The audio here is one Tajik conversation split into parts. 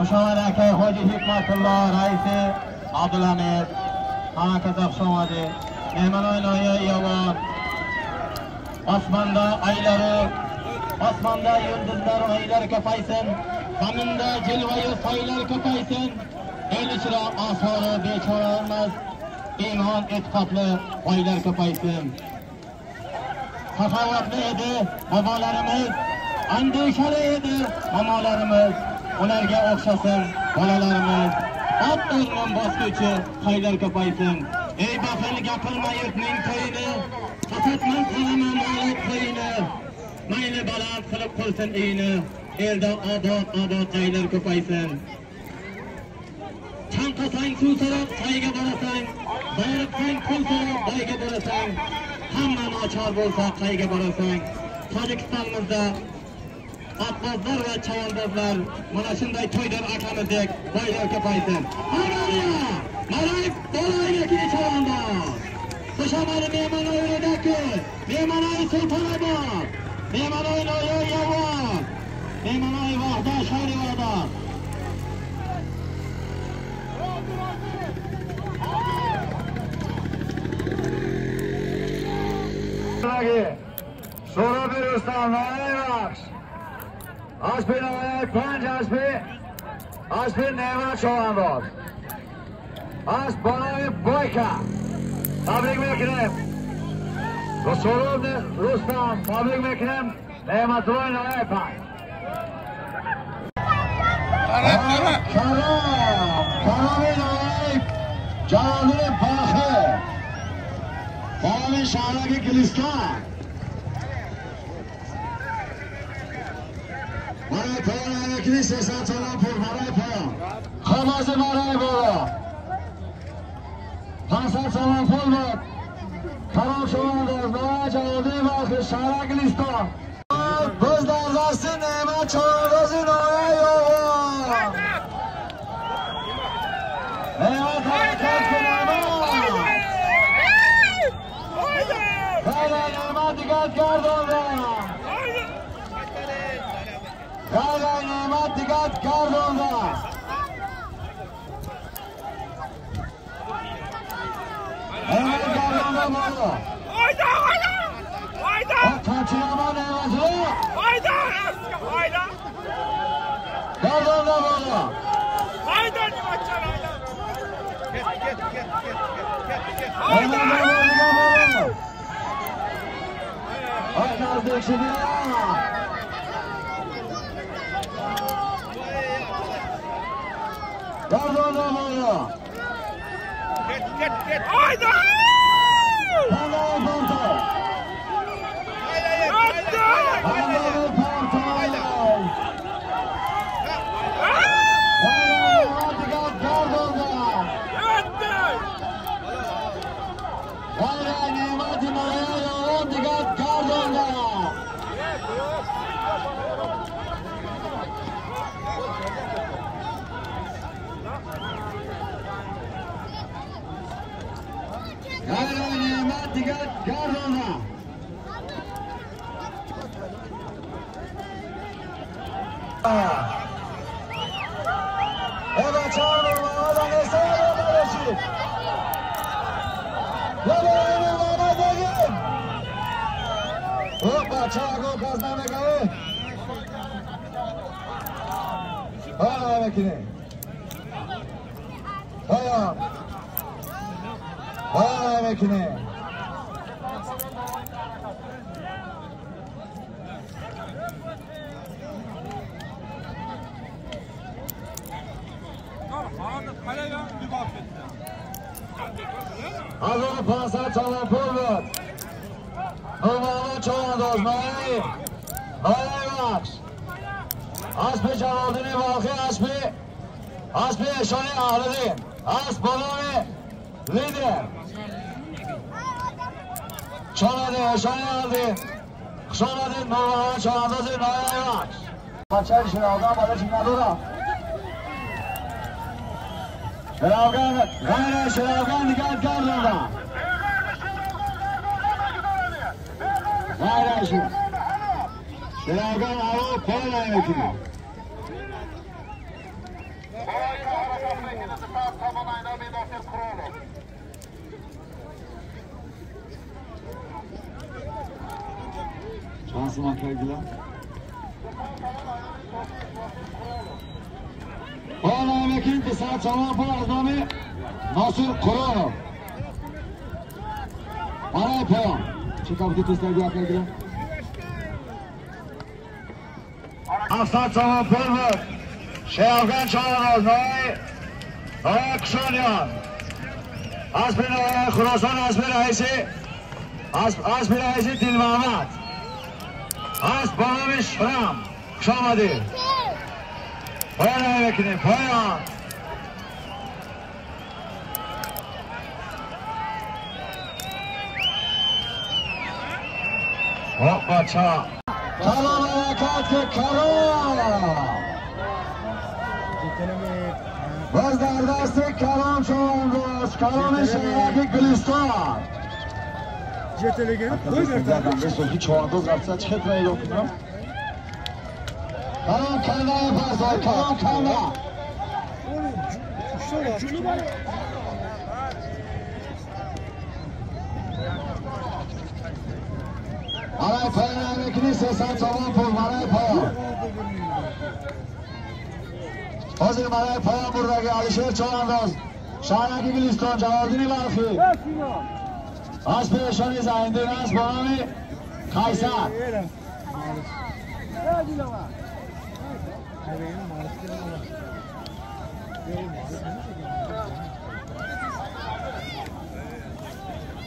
Хуш омад акай Ҳоҷи Ҳикматулло, раиси Абдулҳамид. Ҳама каса хуш омадед. Меҳмонони ноҳияи Ёвон. Osmonda oylari, osmonda yulduzlar oylar ko'paysin, zaminda jilvayu soylar ko'paysin. El ichra osori bechora emas, iymon e'tiqodli boylar ko'paysin. Saxovatli edi bobolarimiz, andishali edi momolarimiz. Ularga o'xshasin bolalarimiz. Ot o'rnin bosguvchi toylar ko'paysin. Ey baxil gapirma yurtning to'yini, hasadman qilma moli qo'yini. Mayli baland qilib qo'ysin uyini, elda obod obod joylar ko'paysin. Chanqasang suv so'rab soyga borasan, zoriqsang pul so'rab boyga borasan. Hamma nochor bo'lsa qayga borasan? Tojikistonimizda otbozlar va chavandozlar mana shunday to'ydor akamizdek boylar ko'paysin. Maray bolaydagi chavandoz. Xush omadi mehmonlar Rudaki, mehmonlar Sultonobod, mehmonlar Noyoy Yovon, mehmonlar Vahdat shahri Vahdat. So'rab Rustam Noyoy Aspi Noyoy 5 Aspi Ne'mat chavandoz. Asp bolai Boyka. Tabrik mekinem. So'rab Rustam tabrik mekinem. Ne'matulloh Noyoy 5. Karam Noyoy Jaloliddin Baxi. Bolani shahragi Guliston. Барои поён аякини 300 сомон пул барои поён. Қоғози барои боло 500 сомон пул буд. Каром чавандоз Ноёй Jaloliddin Balxi шаҳри Guliston. Biz дар дасти Неъмат чавандози Ноёй Ёвон. Неъмат ҳаракат кун, Неъмат. Ғайра Неъмат дигар гардонда. Ғайра Неъмат дигар гардонда. Неъмат гардонда боло. Qamchilaman Ne'matullo. Gardonda боло. Ne'mat gardonda боло. Ay nazdик шуди. Gardonda боло. Пандаи Портал. Пандаи Портал. Ғайра дигар гардонда. Ғайра Неъмати Ноёй Ёвон дигар гардонда. Ғайра Неъмат дигар гардонда. Эй бачаҳо, Нурмуҳаммад Несаев бошед. Нурмуҳаммад бегим. О бачаҳо кас намегӯяд. Ҳа намекунем. Ҳа. Ҳа намекунем. Ҳазору 500 сомон пул буд. Нурмуҳаммад чавандоз Ноёй Вахш. Аспи Ҷалолиддини Балхӣ, аспи Эшони Аҳлиддин. Асп бо номи Лидер. Чомадин Эшони Аҳлиддин. Хуш омадед Нурмуҳаммад чавандози Ноёи Вахш. Бачаи Ширавган бала чӣ надорам. Ширавган, ғайра Ширавган дигар гардонда. Ғайра Ширавган ҳаво пой намекунад. Чанд сум акай гилам? Поён мекунем 200 сомон пул аз номи Носир Қуронов. Барои поён. Чӣ кабуди тестаги акай гилам? 700 сомон пул буд. Шеяфган чорандоз ноҳияи Кушониён. Аспи ноҳияи Хуросон, аспи раиси аспи раиси Дилмаҳмад. Асп ба номи Шрам. Хуш омадед. Поён мекунем. Поён. Хоп бача. Калом ҳаракат ки калом. Боз дар дасти калом чорандоз, каломи шаҳраки Гулистон. Чорандоз рафта чӣ хел эълон кунам? Калом канда пасой, калом канда. Барои поён мекунӣ 300 сомон пул барои поён. Ҳозир барои поён бурдаги Алишер чорандоз, шаҳраки Гулистон, Ҷалолиддини Балхӣ. Аспи эшони Зайндин аст бо номи Қайсар.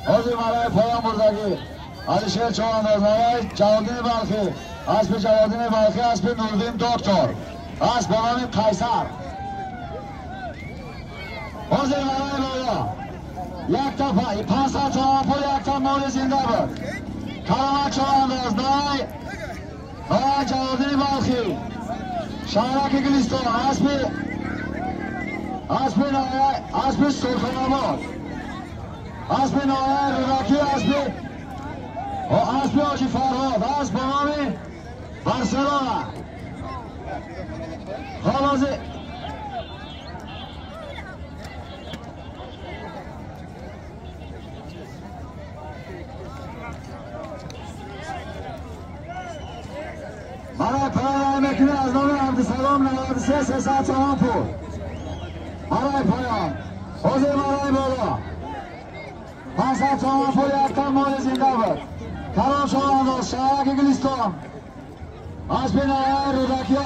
Ҳозир барои поён бурдагӣ Алишер чорандоз, ноҳияи Ҷалолиддини Балхӣ, аспи Ҷалолиддини Балхӣ, аспи Нуриддин доктор, асп бо номи Қайсар. Ҳозир барои боло якта 500 сомон пул, якта моли зинда буд. Каломат чорандоз, ноҳияи Ҷалолиддини Балхӣ, шаҳраки Гулистон, аспи ноҳияи аспи Султонобод, аспи ноҳияи Рӯдакӣ, аспи Ҳоҷи Фарҳод, асп бо номи Барселона. Ҳозир барои поён мекунем аз номи Абдусалом 93 300 сомон пул. Барои поён. Ҳозир барои боло 500 сомон пул, якта моли зинда буд. Калом чорандоз, шаҳраки Гулистон, аспи ноҳияи Рӯдакӣ,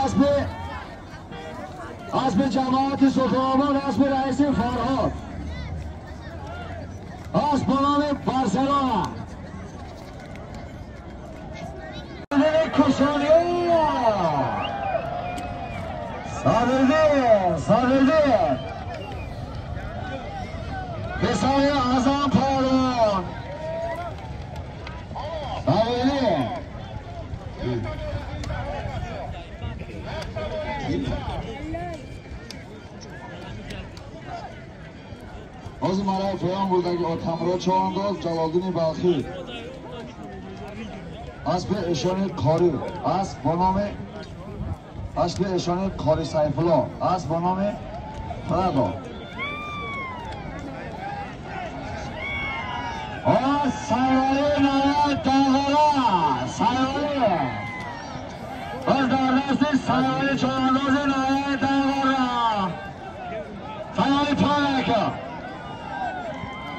аспи ҷамоати Султонобод, аспи раиси Фарҳод, асп бо номи Барселона. Кушониён. Садриддин, Садриддин. Писари Аъзам Палвон. Садриддин. Ҳозир барои поён бурдаги Отамро чорандоз, Ҷалолиддини Балхӣ. Аспи эшони Қорӣ, асп бо номи аспи эшони Қори Сайфулло, асп бо номи Прадо. Сайвали ноҳияи Дағара, Сайвали. Боз дар дасти Сайвали чорандози ноҳияи Дағара. Сайвали пояка.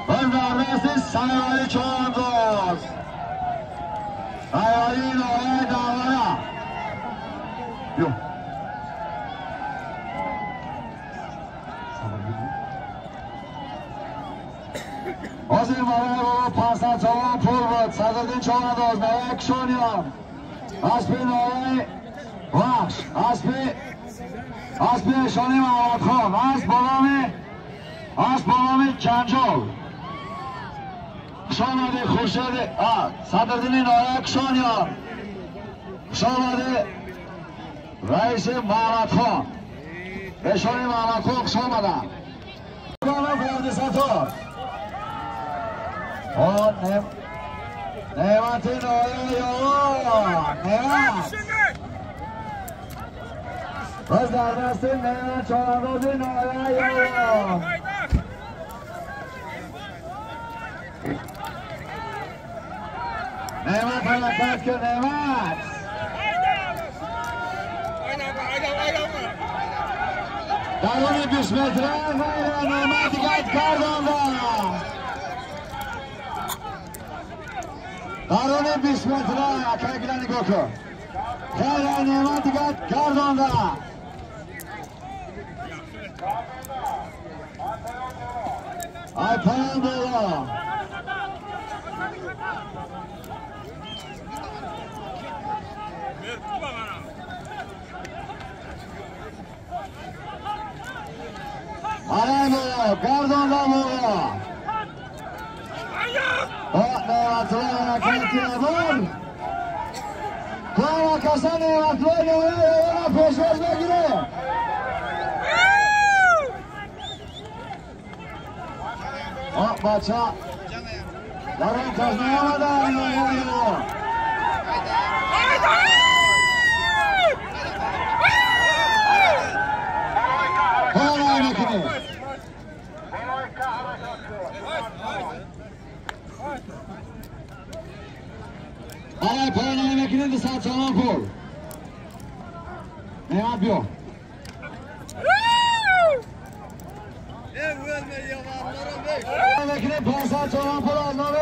Боз дар дасти Сайвали чорандоз. Сайвали ноҳияи Дағара. Ё. Ҳозир барои боло 500 сомон пул буд. Садриддин чорандоз, ноҳияи Кушониён, аспи ноҳияи Вахш, аспи эшони Маҳмадхон, асп бо номи Ҷанҷол. Хуш омадӣ Хуршеди Садриддини ноҳияи Кушониён. Хуш омадӣ раиси Маҳмадхон. Эшони Маҳмадхон хуш омаданд. Фардисатор. Неъмати ноҳияи Ёвон, Неъмат. Боз дар дасти Неъмат чорандози ноҳияи Ёвон. نعمت حرکت کن نعمت. درون 20 متره غیر نعمت دیگه گردانده. درون 20 متره اکای نگاه کن. خیر نعمت دیگه گردانده. ای پایان بالا. آره بالا گردانده بالا. نعمت‌الله حرکت بر کار کسان نعمت‌الله نعمت‌الله پیشواز بگیره. بچه در این کس نیامده. پایان میکنیم. آقای پایان میکنیم 200 تومان پول. نعمت بیا. میکنیم 500 تومان پول از نام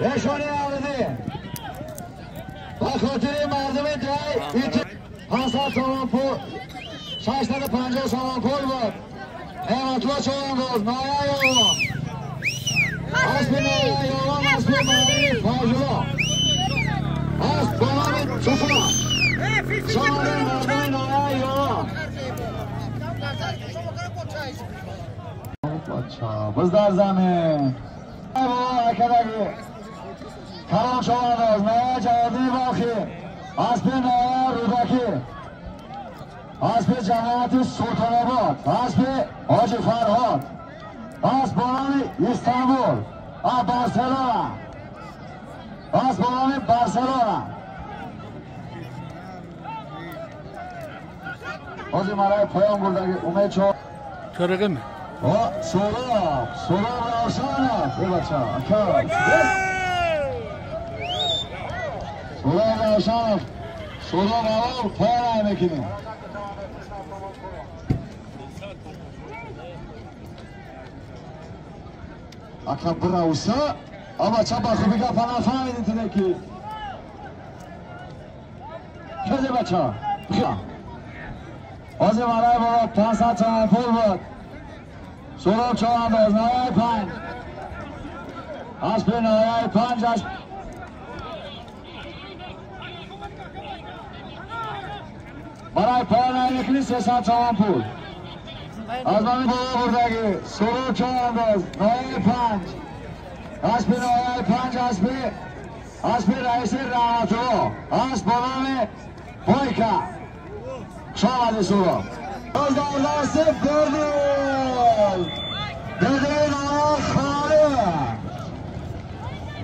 نشانی عوضی با خاطر مردم دی 500 تومان پول 650 تومان پول بود. نعمت‌الله چوبانداز نایه یاوان اسب نایه یاوان اسب مردم فاجلا اسب با نام چوپان شماره مردم نایه یاوان. بچه باز در زمین اکدگی کرام چوبانداز نایه جوادی بلخی اسب نایه رودکی اسب جماعت سلطان آباد اسب حاجی فرهاد اسب با نام استانبول بارسلونا اسب با نام بارسلونا. حاجی مرای پایان بردگی امید چو چرا سراب سراب روشانف ای بچه اکا سراب روشانف سراب اول پایان میکنیم. اکا براوسا اما چه با خوبی گفت نفهمیدین تونه که کجا بچه بخیا آزی مرای بابا 500 تومان پول بود. سراب چوبانداز نایه 5 اسب نایه 5 اسب برای پایان میکنی 300 تومان پول از نام بابا بردگی. سراب چوبانداز نایه 5 اسب نایه 5 اسب رئیس رحمت‌الله اسب با نام بایکا. خوش آمدی سراب. باز در دست بردل بدل آقا خاله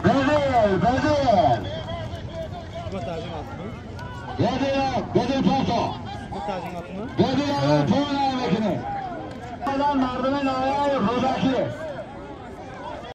بدل بدل بدل بدل پاتا بدل آقا پول نمیکنه. مردم نایه رودکی